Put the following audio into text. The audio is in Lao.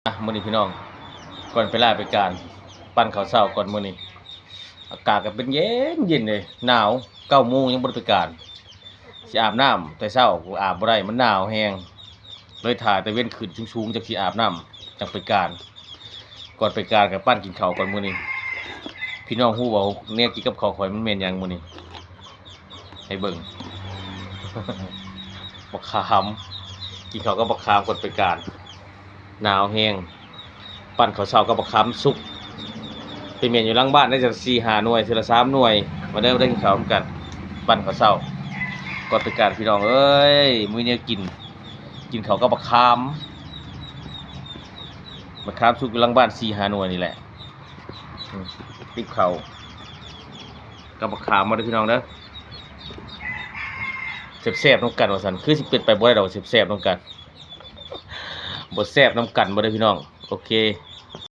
ອ່ະ ມື້ນີ້ພີ່ນ້ອງ ກ່ອນໄປລາໄປການ ປັ້ນເຂົ້າເຊົ້າກ່ອນມື້ນີ້. ອາກາດກໍເປັນເຢັນໆເດ້ ໜາວ ເກົ້າໂມງຍັງບໍ່ໄດ້ໄປການ. ຊິອາບນ້ຳແຕ່ເຊົ້າກໍອາບບໍ່ໄດ້ ມັນໜາວແຮງ ເລີຍຖ້າແຕ່ເວັນຂຶ້ນສູງໆ ຈັ່ງຊິອາບນ້ຳ ຈັ່ງໄປການ. ກ່ອນໄປການກໍປັ້ນກິນເຂົ້າກ່ອນມື້ນີ້. ພີ່ນ້ອງຮູ້ບໍ່ ແນວກິນກັບເຂົ້າຂ້ອຍມັນແມ່ນຫຍັງມື້ນີ້? ໃຫ້ເບິ່ງ ບັກຂາມ ກິນເຂົ້າກັບບັກຂາມກ່ອນໄປການ ໜາວແຮງ. ປັ້ນເຂົ້າເຊົ້າກັບບັກຂາມສຸກ ໄປແມ່ນຢູ່ຫຼັງບ້ານໄດ້ຈັກສີ່ຫ້າໜ່ວຍ ເທື່ອລະສາມໜ່ວຍ. ມາເດີ ມາເດີ ກິນເຂົ້ານຳກັນ ປັ້ນເຂົ້າເຊົ້າກ່ອນໄປການ ພີ່ນ້ອງເອີຍ. ມື້ນີ້ກິນ ກິນເຂົ້າກັບບັກຂາມ ບັກຂາມສຸກຢູ່ຫຼັງບ້ານສີ່ຫ້າໜ່ວຍນີ້ແຫຼະ. ອືມ ຕິບເຂົ້າກັບບັກຂາມມາເດີພີ່ນ້ອງເດີ ແຊບໆນຳກັນວ່າຊັ້ນ. ຄືຊິເປັນໄປບໍ່ໄດ້ດອກ ແຊບໆນຳກັນ ບໍ່ແຊບນຳກັນບໍ່ເດີພີ່ນ້ອງ. ໂອເຄ.